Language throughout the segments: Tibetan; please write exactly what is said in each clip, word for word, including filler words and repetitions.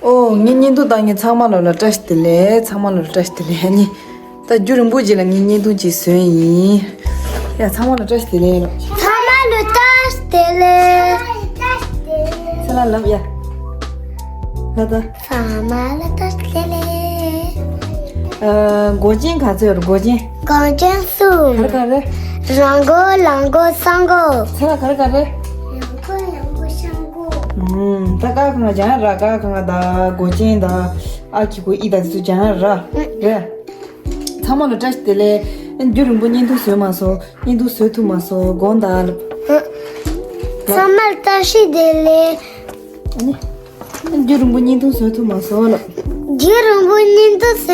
ཨོ། ངའི་བརྙན་ཐུང་ལྟ་མཁན་ཚང་མ་ལོ་ལ་བཀྲ་ཤིས་བདེ་ལེགས། ཚང་མ་ལོ་ལ་བཀྲ་ཤིས་བདེ་ལེགས། ཨ་ནི། ད་རྒྱུན་རིང་པོ་རྗེས་ལ་ངའི་བརྙན་ཐུང་ཅིག་བཟོས་ཡིན། ཡ། ཚང་མ་ལ་བཀྲ་ཤིས་བདེ་ལེགས་ལོ། ཚང་མ་ལ་བཀྲ་ཤིས་བདེ་ལེགས། ཚེ་ལ་ལབ་ཡ། ལ་ད། ཚང་མ་ལ་བཀྲ་ཤིས་བདེ་ལེགས། ཨ། མགོ་ཅན་ག་ཚོད་ཡོད་རེད། མགོ་ཅན། གངས་ཅན་གསུམ། ག་རེ་ག་རེ། རང་མགོ་ལག་མགོ་ས་མགོ། ཚེ་ལ་ག་རེ་ག་རེ། ཡང་མགོ་ཡང་མགོ་ཤ་མགོ། ཨུམ། ད་ཀ་ཁ་ང་ཅང་ར། ཀ་ཁ་ང་ད་མགོ་ཅན་ད་ཨ་གི་གུ་ཨི་ད་ཚུ་ཅང་ར་རེད། ཚང་མ་ལ་བཀྲ་ཤིས་བདེ་ལེགས། རྒྱུན་རིང་པོ་བརྙན་ཐུང་བཟོས་མ་སོང་། བརྙན་ཐུང་བཟོས་ཐུབ་མ་སོང་། དགོངས་དག་ལ། ཚང་མ་ལ་བཀྲ་ཤིས་བདེ་ལེགས། ཨ་ནི། རྒྱུན་རིང་པོ་བརྙན་ཐུང་བཟོས་ཐུབ་མ་སོང་ལ། རྒྱུན་རིང་པོ་བརྙན་ཐུང་བཟོས་མ་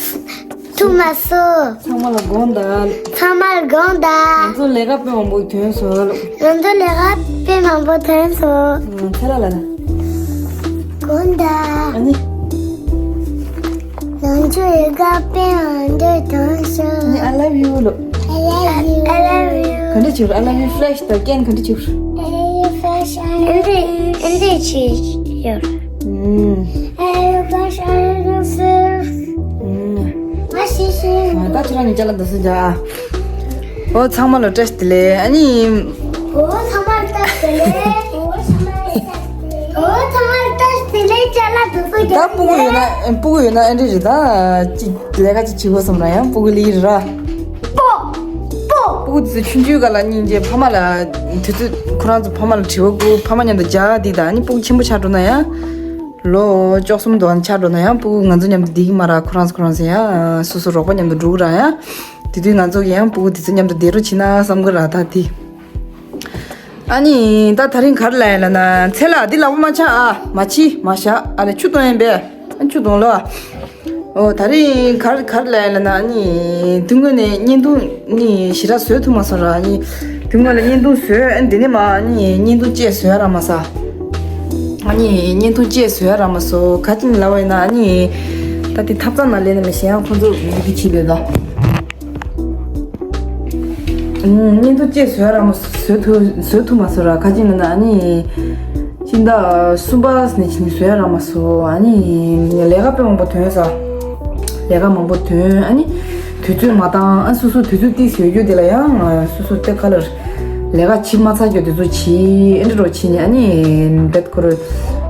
སོང་། ཐུབ་མ་སོང་། ཚང་མ་ལ་དགོངས་དག། ཚང་མ་ལ་དགོངས་དག། ང་ཚོ་ལས་ཀ་དཔེ་མང་པོ་ཐོན་སོང་ལ། ང་ཚོ་ལས་ཀ་དཔེ་མང་པོ་ཐོན་སོང་། ཨང་། ཚེ་ལ་ལ། དགོངས་དག། ཨ་ནི། ང་ཚོ་ལས་ཀ་དཔེ་མང་པོ་ཐོན་སོང་། ཨ་ནི། I love you ལོ། I love you. I love you. ག་འདྲ་བྱེད། I love you flash དང་རྐྱེན་ག་འདྲ་བྱེད། I love you flash. ཨ་འདྲ་ཨ་འདྲ་བྱེད་ཡོད། ཨུམ། I love you flash. I love you flash. ཨུམ། ང་ཤི་ཤི། ད་ཁྱེད་རང་གཉིས་ཅ་ལག་འདི་ཚོ་རྒྱག་ཨ། ཨོ། ཚང་མ་ལ་བཀྲ་ཤིས་བདེ་ལེགས། ཨ་ནི། ཨོ། ཚང་མ་ལ་བཀྲ་ཤིས་བདེ་ལེགས། ཨོ། ཚང་མ་ལ་བཀྲ་ཤིས་བདེ་ལེགས། ཅ་ལག་འདི་ཚོ་རྒྱག་ད་སྤུ་གུ་ཡོད་ན། སྤུ་གུ་ཡོད་ན་ཨ་འདྲ་རེད། ད་ཅིག་ལས་ཀ་ཅིག་བྱེད་དགོས་བསམ་ན་ཡང་སྤུ་གུ་ལི་ར། སྤུ་གུ་དེ་ཚོ་ཆུང་ཆུང་སྒང་ལ་སྙིང་རྗེ། ཕ་མ་ལ་དུས་ཚོད་ཁོ་རང་ཚོ་ཕ་མ་ལ་དྲི་བ་བཀོད། ཕ་མ་མཉམ་དུ་རྒྱག་དེ་དང་། ཨ་ནི་སྤུ་གུ་ཆེན་པོ་ཆགས་འགྲོ་ན་ཡང་། ལོ་བཅུ་གསུམ་དུ་ཆགས་འགྲོ་ན་ཡང་སྤུ་གུ་ང་ཚོ་མཉམ་དུ་བསྡད་ཀྱི་མ་རེད། ཁོ་རང་ཚོ་ཁོ་རང་ཚོ་ཡང་སོ་སོ་རོགས་པ་མཉམ་དུ་འགྲོ་གི་རེད། ཡང་དེ་དུས་ང་ཚོ་གི་ཡང་སྤུ་གུ་དེ་ཚོ་མཉམ་དུ་བསྡད་རོགས་བྱེད་ན་བསམ་གི་རེད། ད་དེ། ཨ་ནི་ད་དེ་རིང་ག་རེ་ལབ་ཡིན་ལབ་ན། ཚེ་ལ་འདི་ལག་པ་མ་འཆང་ཨ། མ་འཆི་མ་བཞག་ཨ་ལས། ཆུ་འཐུང་ཡིན་པས། ཨ། ཆུ་འཐུང་ལོ། ཨོ། དེ་རིང་ག་རེ་ག་རེ་ལབ་ཡིན་ལབ་ན། ཨ་ནི་དེ་སྔོན་ནས་བརྙན་ཐུང་ནི་ཞེ་དྲག་བཟོ་ཐུབ་མ་སོང་ར། ཨ་ནི་དེ་སྔོན་ལ་བརྙན་ཐུང་བཟོས། ཨ་ནི་དེ་ནས་མར་ཨ་ནི་བརྙན་ཐུང་བཅས་བཟོ་ཡ་རག་མ་སོང་། ཨ་ནི་བརྙན་ཐུང་བཅས་བཟོ་ཡ་རག་མ་སོང་། ག་ཅི་ལབ་པ་ཡིན་ན། ཨ་ནི་ད་དེ་ཐབ་ཚང་ནང་སླེབས་ན་མི་ཤེས། ཡང་ཁོང་ཚོ་འདི་གི་བྱེད་ལས་ད། ཨུམ། བརྙན་ཐུང་བཅས་བཟོ་ཡ་རག་མ་སོང་། བཟོ་ཐུབ་བཟོ་ཐུབ་མ་སོང་ར། ག་ཅི་ལབ་ན། ཨ་ནི་སྤྱི་ཟླ་གསུམ་པ་ནས་བྱས་ནས་བཟོ་ཡ་རག་མ་སོང་། ཨ་ནི་ལས་ཀ་དཔེ་མང་པོ་ཐོན་ས། ལས་ཀ་མང་པོ་ཐོན། ཨ་ནི་དུས་ཚོད་མ་འདང་། ཨ། སོ་སོ་དུས་ཚོད་ཏོག་ཙམ་ཡོད་རྒྱུ་དེ་ལ་ཡང་སོ་སོ་དེ་ག་ལ་ལས་ཀ་བྱེད་མ་ཚར་རྒྱུ་དེ་ཚོ་བྱེད། ཨ་འདྲ་རོ་བྱེད་ནས། ཨ་ནི་བེད་ཁོ་རེ་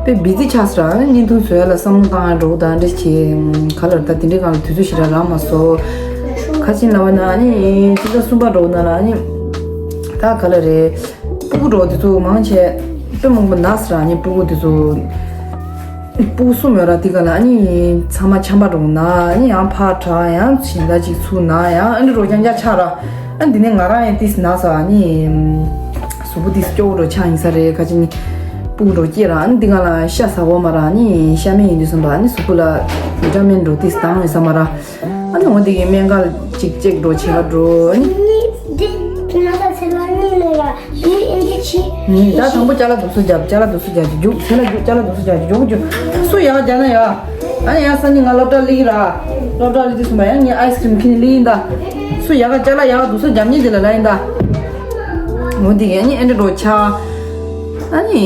དཔེ་བི་ཛི་ཆགས་སོང་ར། ཨ་ནི་བརྙན་ཐུང་བཟོ་ཡ་ལ་བསམ་བློ་བཏང་ཡ་འགྲོ་དང་འདྲ་བྱེད། ག་ལ་ད་དེ་འདྲའི་སྒང་ལ་དུས་ཚོད་ཞེ་དྲག་རག་མ་སོང་། ག་ཅི་ལབ་པ་ན། ཨ་ནི་སྤྱི་ཟླ་གསུམ་པ་འགྲོ་ན་ལ། ཨ་ནི་ད་ག་ལ་རེད། སྤུ་གུ་འགྲོ་དེ་ཚོ་མང་ཆེ་དཔེ་མང་པོ་ན་སོང་ར། ཨ་ནི་སྤུ་གུ་དེ་ཚོ། སྤུ་གུ་གསུམ་ཡོད་ར། དེ་ག་ལ་ཨ་ནི་ཚང་མ་ཆམ་པ་འགྲོ་ན། ཨ་ནི་ཡང་ཕར་དྲག་ཡང་གཞན་དག་ཅིག་ཚུར་ན། ཡང་ཨ་འདྲ་རོ་རྐྱང་རྐྱང་ཆགས་ར། ཨ་འདི་ནས་ང་རང་ཡང་ཏིས་ན་ས། ཨ་ནི་གཟུགས་པོ་ཏིས་སྐྱོ་བོ་འགྲོ་ཆགས་ཡིན་ས་རེད། ག་ཅི་ནི་སྤུ་གུ་འགྲོ་སྐྱེས་ར། ཨ་ནི་འདི་ག་ལ་ཤ་ཟ་གོ་མ་ར། ཨ་ནི་ཤ་མེད་ཡིན་དུས་ཙམ་པ། ཨ་ནི་གཟུགས་པོ་ལ་བི་ཊ་མིན་འགྲོ་ཏིས་བཏང་ཡོད་ས་མ་ར། ཨ་ནི་འོ་དེ་གི་སྨན་ཁང་ཅིག་ཅེག་འགྲོ་བྱེད་ག་འགྲོ། ཨ་ནི། འདི་འདི་ང་ད་ཚེ་ལ་གཉིད་ལས་ཡ། འདི་འདི་ཆི། ནི་ད་དང་པོ་ཅ་ལག་དུ་སུ་རྒྱབ། ཅ་ལག་དུ་སུ་རྒྱབ་རྒྱུག་ཚེ་ལ་རྒྱུག་ཅ་ལག་དུ་སུ་རྒྱབ་རྒྱུག་རྒྱུག་སུ་ཡག་རྒྱག་ན་ཡ། ཨ་ནི་ཡ་ས་ནི་ང་སློབ་གྲྭ་སླེབས་ཀྱི་ར། སློབ་གྲྭ་སླེབས་དུས་སུ་མ་ཡང་ངས་ཨའི་སི་ཀྲིམ་ཁྱེར་ནས་སླེབས་ཡིན་ད། སུ་ཡག་ག་ཅ་ལག་ཡག་ག་དུ་སུ་རྒྱབ་ཉེ་དེ་ལ་ལ་ཡིན་ད། འོ་འདི་གི་ཨ་ནི་ཨེ་འདྲ་འགྲོ་ཆགས། ཨ་ནི་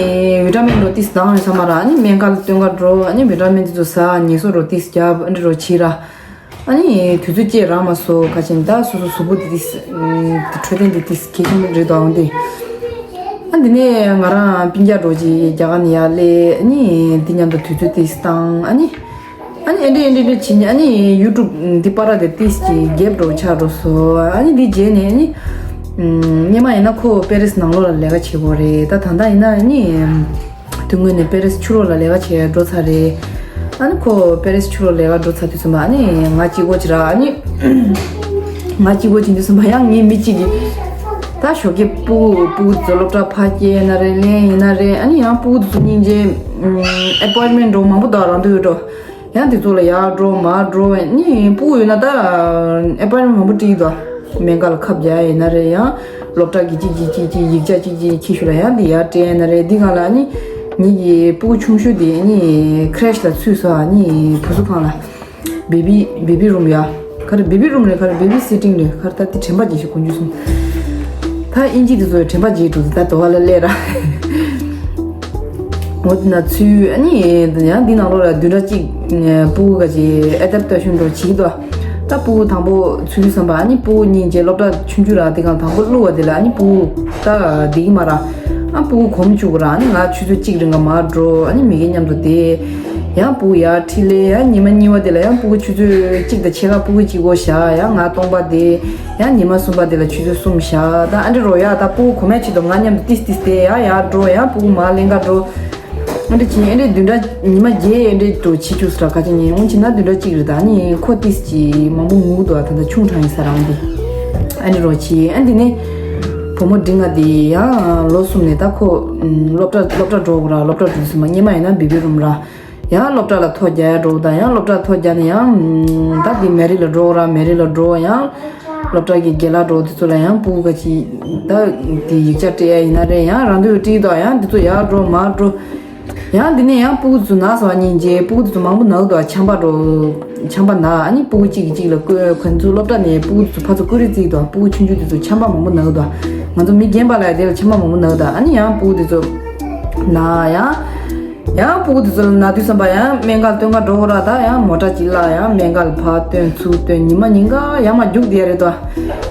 བི་ཊ་མིན་འགྲོ་ཏིས་བཏང་ཡོད་ས་མ་ར། ཨ་ནི་སྨན་ཁང་ལ་སྟོན་ག་འགྲོ། ཨ་ནི་བི་ཊ་མིན་དེ་ཚོ་ཟ། ངལ་གསོ་འགྲོ་ཏིས་རྒྱབ། ཨེ་འདྲ་འགྲོ་བྱེད་ར། ཨ་ནི་དུས་ཚོད་བཅད་རག་མ་སོང་། ག་ཅི་ནི་ད་སོ་སོ་གཟུགས་པོ་འདི་ཏིས་འཕྲོད་བསྟེན་འདི་ཏིས་གལ་ཆེན་པོ་རེད་དོ། འོང་དེ། ཨ་འདི་ནས་ང་རང་སྤུན་ཀྱག་འགྲོ་ཅིག་རྒྱ་གར་ནས་ཡར་སླེབས། ཨ་ནི་འདི་མཉམ་དུ་དུས་ཚོད་ཏིས་བཏང་། ཨ་ནི་ཨ་ནི་ཨེ་འདྲ་ཨེ་འདྲ་ཨེ་འདྲ་བྱས་ནས། ཨ་ནི་ཡུ་ཊུབ་འདི་པར་དེ་ཏིས་ཀྱི་རྒྱབ་འགྲོ་ཆགས་འགྲོ་སོང་། ཨ་ནི་འདི་རྗེས་ནས་ཨ་ནི་སྔོན་མ་ཡིན་ན་ཁོ་པེ་རིས་ནང་ལོགས་ལ་ལས་ཀ་བྱེད་དགོས་རེད། ད་ད་ལྟ་ཡིན་ན་ཨ་ནི། དེ་སྔོན་ནས་པེ་རིས་ཕྱི་ལོགས་ལ་ལས་ཀ་བྱེད་འགྲོ་ཚར་རེད། ཨ་ནི་ཁོ་པེ་རིས་ཕྱི་ལོགས་ལས་ཀ་འགྲོ་ཚར་དུས་ཙམ་པ། ཨ་ནི་ང་གཅིག་པོ་ཅིག་ར། ཨ་ནི་ང་གཅིག་པོ་ཅིག་དུས་ཙམ་པ་ཡང་ངའི་མི་གཅིག་གིས་ད་ཞོགས་ཀས་སྤུ་སྤུ་གུ་ཚོ་སློབ་གྲྭ་ཕར་སྐྱེལ་ཡིན་ན་རེད། ལེན་ཡིན་ན་རེད། ཨ་ནི་ཡང་སྤུ་གུ་ཚོ་སྙིང་རྗེ། ཨེ་པོའིན་མེན་འགྲོ་མང་པོ་འདུག་རང་འདུག་འགྲོ། ཡང་དེ་ཚོ་ལ་ཡར་འགྲོ་མར་འགྲོ། ཨ་ནི་སྤུ་གུ་ཡོད་ན་ད་ཨེ་པོའིན་མེན་མང་པོ་སྤྲད་ཀྱི་འདུག་སྨན་ཁང་ལ་ཁབ་རྒྱག་ཡིན་ན་རེད། ཡང་སློབ་གྲྭ་གི་ཅིག་ཅིག་ཅིག་ཅིག་ཡིག་ཆ་ཅིག་ཅིག་ཁྱི་ཤུ་ལ་ཡང་འདི་ཡར་སྤྲད་ན་རེད། འདི་གང་ལ་ནི་ངེད་ཀྱི་སྤུ་གུ་ཆུང་ཤོས་དེ་ནི་ཁྲེཤ་ལ་ཚུད་སོང་། ནི་བུ་གསོ་ཁང་ལ། བེ་བི་བེ་བི་རུམ་ཡ། ག་རེ་བེ་བི་རུམ་རེད། ག་རེ་བེ་བི་སི་ཊིང་རེད། ག་རེ་ད་དེ་དྲན་པ་བརྗེད་ཤག་དགོངས་རྒྱུ་སོང་། ད་དབྱིན་ཇི་དེ་ཚོ་དྲན་པ་བརྗེད་འགྲོ། ད་དོ་བ་ལ་སླེབས་ར། འོ་དེ་ན་ཚུལ་ཨ་ནི་ཡང་འདི་ནང་ལོགས་ལ་བདུན་ཕྲག་གཅིག་སྤུ་གུ་ག་ཅིག་ཨེ་ཌབ་ཊེ་ཤན་འགྲོ་བྱེད་ཀྱི་འདུག་ད་སྤུ་གུ་དང་པོ་ཚུལ་བསམ་པ་ཨ་ནི་སྤུ་གུ་གཉིས་རྗེས་སློབ་གྲྭ་ཆུང་ཆུང་ར་དེ་གང་དང་པོ་བླུགས་པ་དེ་ལ་ཨ་ནི་སྤུ་གུ་ད་བསྡད་ཀྱི་མ་ར། ཨ་སྤུ་གུ་གོམས་བཅུག་གི་ར། ཨ་ནི་ང་ཆུ་ཚོད་གཅིག་རིང་ག་མར་འགྲོ། ཨ་ནི་མི་རྒན་མཉམ་དུ་བསྡད། ཡང་སྤུ་གུ་ཡར་ཁྲིད་ལས། ཡང་ཉི་མ་གཉིས་པ་དེ་ལ་ཡང་སྤུ་གུ་ཆུ་ཚོད་གཅིག་དང་ཕྱེད་ཀ་སྤུ་གུ་གཅིག་པོ་བཞག་ཡང་ང་སྟོང་པ་བསྡད། ཡང་ཉི་མ་གསུམ་པ་དེ་ལ་ཆུ་ཚོད་གསུམ་བཞག་ད་ཨ་འདྲ་རོ་ཡ། ད་སྤུ་གུ་གོམས་ཡ་ཆེད་དུ་ང་མཉམ་དུ་ཏིས་ཏིས་བསྡད། ཡ་ཡར་འགྲོ། ཡང་སྤུ་གུ་མར་ལེན་ག་འགྲོ། ཨ་འདྲ་བྱས་ཨ་འདྲ་བདུན་ཕྲག་ཉི་མ་བརྒྱད་ཨ་འདྲ་འགྲོ་བྱེད་བཅུག་ས་ར། ཁ་ཅིག་ཉིན་འོང་ཕྱིན་ན་བདུན་ཕྲག་གཅིག་རེད། ད་ནི་ཁོ་ཏིས་ཀྱི་མང་པོ་ངུ་འདུག་ད་ད་ཆུང་དྲགས་ཡིན་ས་ར། འོང་དེ་ཨ་འདྲ་རོ་བྱས། ཨ་འདི་ནི་བུ་མོ་འབྲིང་ང་དེ་ཡང་ལོ་གསུམ་ནས་ད་ཁོ་སློབ་གྲྭ་སློབ་གྲྭ་འགྲོ་དགོས་ར། སློབ་གྲྭ་འགྲོ་དུས་སུ་མ་སྔོན་མ་ཡིན་ན་བེ་བི་རུམ་ར། ཡང་སློབ་གྲྭ་ལ་ཐོ་རྒྱག་ཡ་འགྲོ་དང་། ཡང་སློབ་གྲྭ་ཐོ་རྒྱག་ནས་ཡང་ད་དེ་མེ་རི་ལ་འགྲོ་ར། མེ་རི་ལ་འགྲོ་ཡང་སློབ་གྲྭ་གི་རྒན་ལགས་འགྲོ་དེ་ཚོ་ལ་ཡང་སྤུ་གུ་ག་ཅིག་ད་དེ་ཡིག་ཆ་སྤྲད་ཡ་ཡིན་ན་རེད། ཡང་རང་འདོད་བྲིས་དང་ཡང་དེ་ཚོ་ཡར་འགྲོ་མར་འགྲོ། ཡང་དེ་ནས་ཡང་སྤུ་གུ་ཚོ་ན་སོ་ཉིན་རྗེས་སྤུ་གུ་ཚོ་མང་པོ་ན་གི་འདུག་ཆམ་པ་འགྲོ་ཆམ་པ་ན་ཨ་ནི་སྤུ་གུ་གཅིག་གིས་གཅིག་ལ་བསྐུལ། ཁོ་ཚོ་སློབ་གྲྭ་ནས་སྤུ་གུ་ཚོ་ཕར་ཚུར་བསྐུལ་རེས་བརྩིས་འདུག་སྤུ་གུ་ཆུང་ཆུང་དེ་ཚོ་ཆམ་པ་མང་པོ་ན་གི་འདུག་ང་ཚོ་མི་རྒན་པ་ལ་དེ་ལ་ཆམ་པ་མང་པོ་ན་གི་འདུག་ཨ་ནི་ཡང་སྤུ་གུ་དེ་ཚོ་ན་ཡང་། ཡང་སྤུ་གུ་དེ་ཚོ་ལ་ན་དུས་ཙམ་པ་ཡང་སྨན་ཁང་སྟོན་ག་འགྲོ་དགོས་ར། ད་ཡང་མོ་ཊ་གཅིག་བརླག་ཡང་སྨན་ཁང་ལ་ཕར་སྟོན་ཚུར་སྟོན། ཉི་མ་ཉིན་གང་ཡར་མར་རྒྱུག་བསྡད་ཡ་རེད་དོ།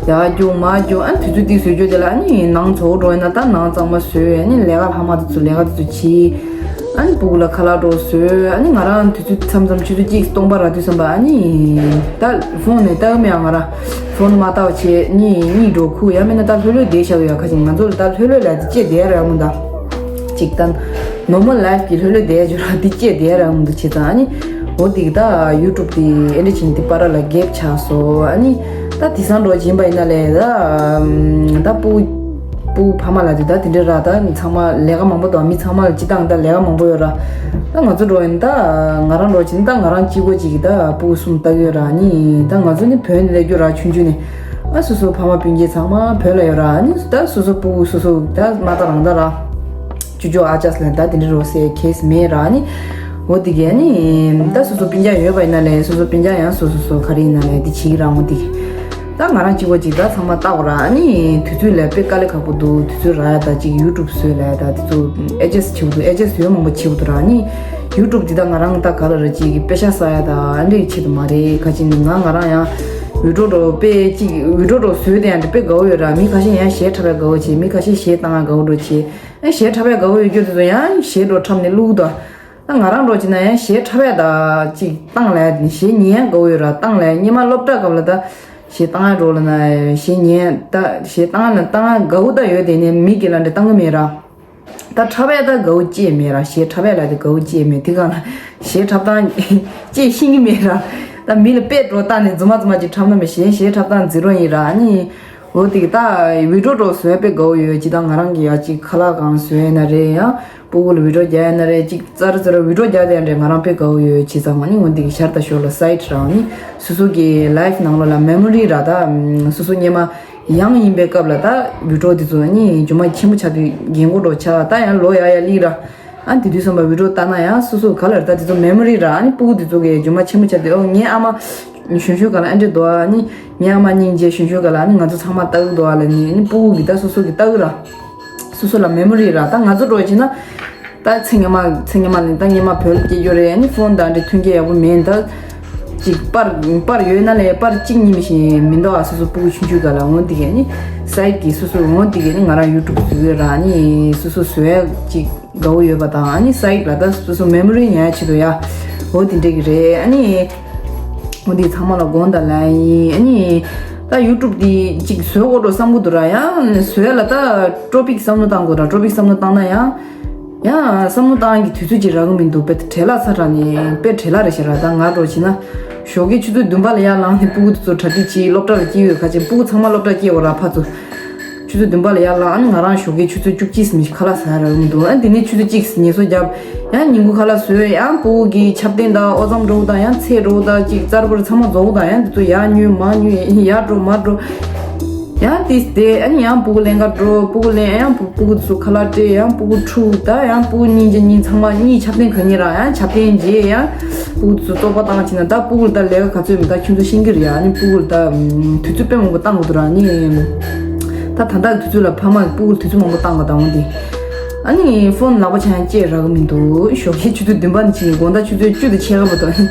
ཡར་རྒྱུག་མར་རྒྱུག་ཨ་ནི་དུས་ཚོད་འདི་བཟོས་རྒྱུ་དེ་ལ་ཨ་ནི་ནང་ཚོགས་འགྲོ་ཡིན་ན་ད་ནང་གཙང་མ་བཟོས། ཨ་ནི་ལས་ཀ་ལྷག་མ་དེ་ཚོ་ལས་ཀ་དེ་ཚོ་བྱེད། ཨ་ནི་སྤུ་གུ་ལ་ཁ་ལག་འགྲོ་བཟོས། ཨ་ནི་ང་རང་དུས་ཚོད་མཚམས་མཚམས་ཆུ་ཚོད་གཅིག་སྟོང་པ་རག་དུས་ཙམ་པ་ཨ་ནི་ད་ཕོན་ནས་ལྟ་གི་མེད། ང་རང་ཕོན་མ་ལྟ་བ་བྱས་གཉིད་གཉིད་འགྲོ་ཁུག་ཡང་མིན་ན་ད་ལྷོད་ལྷོད་བསྡད་བཞག་ཡོད། ཁ་ཅིག་ང་ཚོ་ལ་ད་ལྷོད་ལྷོད་ལ་དེ་བཅད་བསྡད་ཡ་རག་མོ་ད་ཅིག་ད་ནོར་མལ་ལའིཕ་གི་ལྷོད་ལྷོད་བསྡད་ཡ་ཅིག་རག་དེ་བཅད་བསྡད་ཡ་རག་མོ་འདུག་བྱས་ཙང་ཨ་ནི་འོ་དེ་གི་ད་ཡུ་ཊུབ་དེ་ཨེ་འདྲ་བྱས་ནས་དེ་པར་ལ་གེབ་ཆགས་སོང་། ཨ་ནི་ད་དེང་སང་འགྲོ་བཞིན་པ་ཡིན་ན་ལས་ད་ད་སྤུ་སྤུ་ཕ་མ་ལ་དེ་ད་དེ་འདྲ་ར། ད་ཚང་མ་ལས་ཀ་མང་པོ་འདུག་མི་ཚང་མ་ལ་སྤྱི་བཏང་ད་ལས་ཀ་མང་པོ་ཡོད་ར། ད་ང་ཚོ་འགྲོ་ཡིན་ད་ང་རང་འགྲོ་བྱས་ནས་ད་ང་རང་གཅིག་པོ་གཅིག་གིས་ད་སྤུ་གསུམ་ལྟ་གི་ཡོད་ར། ཨ་ནི་ད་ང་ཚོ་ནི་བོད་ནས་སླེབས་རྒྱུ་ར་ཆུང་ཆུང་ནས། ཨ་སོ་སོ་ཕ་མ་སྤུན་མཆེད་ཚང་མ་བོད་ལ་ཡོད་ར། ཨ་ནི་ད་སོ་སོ་སྤུ་གུ་སོ་སོ་ད་མ་ད་རང་ད་ར། ཅུ་ཅོ་ཨ་ཅག་ལ་ད་དེ་འདྲ་རོ་སའི་ཁེ་སི་མེད་ར། ཨ་ནི་འོ་དེ་གས་ཨ་ནི་ད་སོ་སོ་སྤུན་ཀྱག་ཡོད་པ་ཡིན་ན་ལས་སོ་སོ་སྤུན་ཀྱག་ཡང་སོ་སོ་སོ་ག་རེ་ཡིན་ན་ལས་དེ་བྱེད་ཀྱི་ར། འོ་དེ་གས་ད་ང་རང་གཅིག་པོ་གཅིག་ད་ཚང་མ་ལྟ་དགོས་ར། ཨ་ནི་དུས་ཚོད་ལས་དཔེ་དཀའ་ལས་ཁག་པོ་འདུག་དུས་ཚོད་རག་ཡ་ད་ཅིག་ཡུ་ཊུབ་བཟོས་ལས་ད་དེ་ཚོ་ཨེ་ཇེ་སི་བྱེད་དགོས་འདུག་ཨེ་ཇེ་སི་ཡོད་མང་པོ་བྱེད་དགོས་འདུག་ར། ཨ་ནི་ཡུ་ཊུབ་འདི་ད་ང་རང་ད་ག་ལ་ར་ཅིག་དཔེ་ཆ་ས་ཡ་ད་ཨ་འདྲའི་ཆེད་དུ་མ་རེད། ཁ་ཅིག་ནི་ང་ང་རང་ཡང་བི་ཌི་ཡོ་འགྲོ་དཔེ་ཅིག་བི་ཌི་ཡོ་འགྲོ་བཟོས་དེ་ཡང་དཔེ་དགའ་བོ་ཡོད་ར། མི་ཁ་ཤས་ཡང་གཞས་འཁྲབ་པའི་དགའ་བོ་བྱེད། མི་ཁ་ཤས་གཞས་བཏང་ཡ་དགའ་བོ་འགྲོ་བྱེད། ཨ་གཞས་འཁྲབ་པའི་དགའ་བོ་ཡོད་རྒྱུ་དེ་ཚོ་ཡང་གཞས་འགྲོ་འཁྲབ་ནས་བླུག་དོ། ད་ང་རང་འགྲོ་བྱེད་ན་ཡང་གཞས་འཁྲབ་པའི་ད་ཅིག་བཏང་ལས་གཞས་ཉན་ཡང་དགའ་བོ་ཡོད་ར། བཏང་ལས་སྔོན་མ་སློབ་གྲྭ་སྐབས་ལ་ད་གཞས་བཏང་ཡ་འགྲོ་ལ་ན་གཞས་ཉན་ད་གཞས་བཏང་ཡ་ལ་བཏང་ཡ་དགའ་བོ་ད་ཡོད། དེ་ནས་མི་སྒེར་ལ་འདྲ་བཏང་གི་མེད་ར། ད་འཁྲབ་ཡ་ད་དགའ་བོ་ཅི་ཡང་མེད་ར། གཞས་འཁྲབ་ཡ་ལ་དེ་དགའ་བོ་ཅི་ཡང་མེད། དེ་ག་ལ་གཞས་འཁྲབ་སྟངས་ཅི་ཤེས་ཀྱི་མེད་ར། ད་མི་ལ་དཔེ་འགྲོ་བཏང་ནས་རྫུན་མ་རྫུན་མ་ཅིག་འཁྲབ་ན་མི་ཤེས། གཞས་འཁྲབ་སྟངས་ཛི་རོ་ཡིན་ར། ཨ་ནི་འོ་དེ་གི་ད་བི་ཌི་ཡོ་འགྲོ་བཟོ་ཡ་དཔེ་དགའ་བོ་ཡོད། ཅི་ད་ང་རང་གི་ཡ་ཅིག་ཁ་ལག་གང་བཟོས་ཡ་ན་རེད། ཡང་སྤུ་གུ་ལ་བི་ཌི་ཡོ་རྒྱག་ཡ་ན་རེད། ཅིག་ཙར་ཙར་བི་ཌི་ཡོ་རྒྱག་དེ་ཡ་འདྲེ་ང་རང་དཔེ་དགའ་བོ་ཡོད། བྱས་ཙང་ཨ་ནི་འོ་དེ་གི་ཤར་ད་ཞོར་ལ་སའིཊ་ར། ཨ་ནི་སོ་སོ་གི་ལའིཕ་ནང་ལོགས་ལ་མེ་མོ་རི་ར། ད་སོ་སོ་སྔོན་མ་ཡང་ཡིན་པའི་སྐབས་ལ་ད་བི་ཌི་ཡོ་དེ་ཚོ་ནི་རྒྱུ་མ་ཆེན་པོ་ཆགས་དུས་རྒན་གོག་འགྲོ་ཆགས། ད་ཡང་ལོ་ཡར་ཡར་སླེབས་ར། ཨ་དེ་དུས་ཙམ་པ་བི་ཌི་ཡོ་ལྟ་ན་ཡང་སོ་སོ་ག་ལ་རེད། ད་དེ་ཚོ་མེ་མོ་རི་ར། ཨ་ནི་སྤུ་གུ་དེ་ཚོ་གི་རྒྱུ་མ་ཆེན་པོ་ཆགས་དུས་ཨོ་ངའི་ཨ་མ་གཞོན་གཞོན་ག་ལ་ཨ་འདྲེ་འདུག་ཨ་ནི་ངའི་ཨ་མ་སྙིང་རྗེ་གཞོན་གཞོན་ག་ལ་ཨ་ནི་ང་ཚོ་ཚང་མ་ལྟ་གི་འདུག་ཨ་ལ་ནི། ཨ་ནི་སྤུ་གུ་གི་ད་སོ་སོ་གི་ལྟ་གི་ར། སོ་སོ་ལ་མེ་མོ་རི་ར། ད་ང་ཚོ་འགྲོ་བྱས་ན། ད་ཚེ་སྔོན་མ་ཚེ་སྔོན་མ་ལ་ད་སྔོན་མ་བོད་ལ་སྐྱེས་རྒྱུ་རེད། ཨ་ནི་ཕོན་དང་འདྲ་མཐུན་རྐྱེན་ཡག་པོ་མེད། ད་ཅིག་པར་པར་ཡོད་ན་ལས་པར་གཅིག་གཉིས་མི་ཤེས་མི་འདུག་ཨ་སོ་སོ་སྤུ་གུ་ཆུང་ཆུང་ག་ལ། འོང་དེ་གས་ནི་སའིཊ་གི་སོ་སོ་འོང་དེ་གས་ནི་ང་རང་ཡུ་ཊུབ་བཟོ་གི་ར། ཨ་ནི་སོ་སོ་བཟོ་ཡ་ཅིག་དགའ་བོ་ཡོད་པ་དང་། ཨ་ནི་སའིཊ་ལ་ད་སོ་སོ་མེ་མོ་རི་ཉར་ཡ་ཆེད་དུ་ཡ། འོ་དེ་འདྲ་གི་རེད། ཨ་ནི་འོ་དེ་ཚང་མ་ལ་དགོངས་དག་ལན་ཡིན། ཨ་ནི་ད་ཡུ་ཊུབ་དེ་ཅིག་བཟོ་དགོས་འགྲོ་བསམ་གི་འདུག་ར། ཡང་བཟོ་ཡ་ལ་ད་ཊོ་པིག་བསམ་བློ་བཏང་དགོས་ར། ཊོ་པིག་བསམ་བློ་བཏང་ན་ཡང་། ཡང་བསམ་བློ་བཏང་གི་དུས་ཚོད་ཅིག་རག་གི་མི་འདུག་དཔེ་བྲེལ་བ་ཚ་དྲགས་ནས་དཔེ་བྲེལ་བ་རེད་ཤག་ར། ད་ང་འགྲོ་བྱས་ན་ཞོགས་ཀའི་ཆུ་ཚོད་བདུན་པ་ལ་ཡར་ལངས་ནས་སྤུ་གུ་དེ་ཚོ་གྲ་སྒྲིག་བྱེད། སློབ་གྲྭ་ལ་སྐྱེལ་ཡོད། ཁ་ཆེ་སྤུ་གུ་ཚང་མ་སློབ་གྲྭ་སྐྱེལ་བ་ར་ཕར་ཚུར། ཆུ་ཚོད་བདུན་པ་ལ་ཡར་ལངས། ཨ་ནི་ང་རང་ཞོགས་ཀའི་ཆུ་ཚོད་བཅུ་གཅིག་ཙམ་ཞིག་ཁ་ལག་ཟ་ཡ་རག་གི་མི་འདུག་ཨ་དེ་ནས་ཆུ་ཚོད་གཅིག་ཙམ་ངལ་གསོ་བརྒྱབ། ཡང་ཉིན་གུང་ཁ་ལག་བཟོས། ཡང་སྤུ་གུ་གི་ཆབ་ཐེངས་དང་ཨོ་ཙམ་འགྲོ་དང་ཡང་ཚལ་འགྲོ་དང་ཅིག་རྩར་པར་ཚང་མ་རྫོགས་དང་ཡང་དེ་ཚོ་ཡར་ཉོས་མར་ཉོས་ཡར་འགྲོ་མར་འགྲོ། ཡང་ཏིས་དེ་ཨ་ནི་ཡང་སྤུ་གུ་ལེན་ག་འགྲོ། སྤུ་གུ་ལེན་ཡང་སྤུ་སྤུ་གུ་ཚོ་ཁ་ལག་སྤྲད། ཡང་སྤུ་གུ་འཁྲུག་ད་ཡང་སྤུ་གུ་གཉིས་ཀྱི་གཉིས་ཚང་མ་གཉིས་ཆབ་ཐེངས་ག་གཉིས་ར། ཡང་ཆབ་ཐེངས་རྗེས་ཡང་སྤུ་གུ་ཚོ་བཙོག་པ་བཏང་བྱས་ན་ད་སྤུ་གུ་ལ་ད་ལས་ཀ་ག་ཚོད་མི་ད་ཁྱོད་ཚོ་ཤེས་ཀྱི་རེད། ཨ་ནི་སྤུ་གུ་ལ་ད་དུས་ཚོད་དཔེ་མང་པོ་བཏང་དགོས་འདུག་ར། ཨ་ནི་ད་ད་ལྟ་དུས་ཚོད་ལ་ཕ་མ་སྤུ་གུ་ལ་དུས་ཚོད་མང་པོ་བཏང་དགོས་ད་འོང་དེ། ཨ་ནི་ཕོན་ལག་པ་འཆང་ཡང་བཅད་རག་གི་མི་འདུག་ཞོགས་ཀའི་ཆུ་ཚོད་བདུན་པ་ནས་ཕྱིན་ནས་དགོང་དག་ཆུ་ཚོད་བཅུ་དང་ཕྱེད་ཀ་བར་དུ།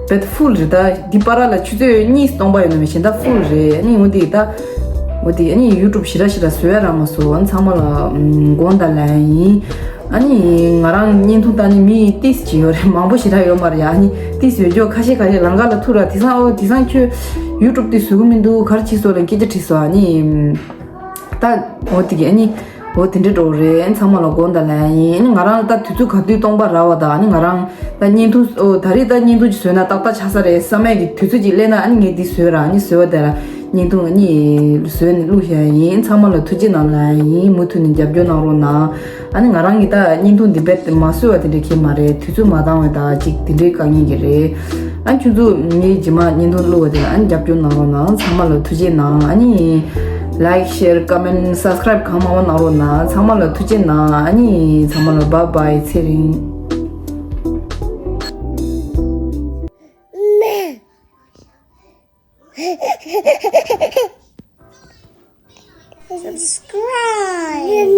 བེད་ཧྥུལ་རེད། ད་འདི་པར་ལ་ཆུ་ཚོད་གཉིས་སྟོང་པ་ཡོད་ན་མི་ཤེས། ད་ཧྥུལ་རེད། ཨ་ནི་འོ་དེ་ད། འོ་དེ་ཨ་ནི་ཡུ་ཊུབ་ཞེ་དྲག་ཞེ་དྲག་བཟོ་ཡ་རག་མ་སོང་། ཨ་ནི་ཚང་མ་ལ་ཨམ་དགོངས་དག་ལན་ཡིན། ཨ་ནི་ང་རང་བརྙན་ཐུང་ལྟ་ནི་མི་ཏིས་ཅིག་ཡོད་རེད། མང་པོ་ཞེ་དྲག་ཡོད་མ་རེད། ཨ་ནི་ཏིས་ཡོད་ཀྱོག་ཁ་ཤས་ཁ་ཤས་ལམ་ཁ་ལ་ཐུག་ར། དེང་སང་ཨོ་དེང་སང་ཁྱོད་ཡུ་ཊུབ་དེ་བཟོ་གི་མི་འདུག་ག་རེ་བྱས་སོང་ལབ་སྐད་ཆ་དྲིས་སོང་། ཨ་ནི་ད་འོ་དེ་གི་ཨ་ནི་འོ་དེ་འདྲ་འགྲོ་རེད། ཨ་ནི་ཚང་མ་ལ་དགོངས་དག་ལན་ཡིན། ཨ་ནི་ང་རང་ད་དུས་ཚོད་ག་དུས་སྟོང་པ་རག་པ་དང་། ཨ་ནི་ང་རང་ད་བརྙན་ཐུང་ཨོ་ད་རེས་ད་བརྙན་ཐུང་ཅིག་བཟོས་ན་ཏག་ཏག་ཆགས་ས་རེད་བསམ་ཡས་ཀྱི་དུས་ཚོད་ཅིག་སླེབས་ན། ཨ་ནི་ངས་འདི་བཟོས་ར། ཨ་ནི་བཟོས་པ་དེ་ལ་བརྙན་ཐུང་ཨ་ནི་བཟོས་ནས་བླུགས་བཞག་ཡིན། ཚང་མ་ལ་ཐུགས་རྗེ་གནང་ལབ་ཡིན། མུ་མཐུད་ནས་རྒྱབ་སྐྱོར་གནང་རོགས་གནང་། ཨ་ནི་ང་རང་གིས་ད་བརྙན་ཐུང་འདི་རྦད་དེ་མ་བཟོས་པ་དེ་འདྲ་གང་ཡང་མ་རེད། དུས་ཚོད་མ་འདང་བ་དང་ཅིག་དེ་འདྲའི་དཀའ་ངལ་གྱི་རེད། ཨ་ནི་ཁྱོད་ཚོ་ངའི་རྗེས་མ་བརྙན་ཐུང་བླུགས་པ་དེ་ལ་ཨ་ནི་རྒྱབ་སྐྱོར་གནང་རོགས་གནང་། ཚང་མ་ལ་ཐུགས་རྗེ་གནང་། ཨ་ནི་ལའིཀ་ཤེར་ཀོ་མེན་སབ་སི་ཀ་རའིབ་གང་མང་མང་གནང་རོགས་གནང་། ཚང་མ་ལ་ཐུགས་རྗེ་གནང་། ཨ་ནི་ཚང་མ་ལ་བྷའི་བྷའི། ཚེ་རིང་། Subscribe.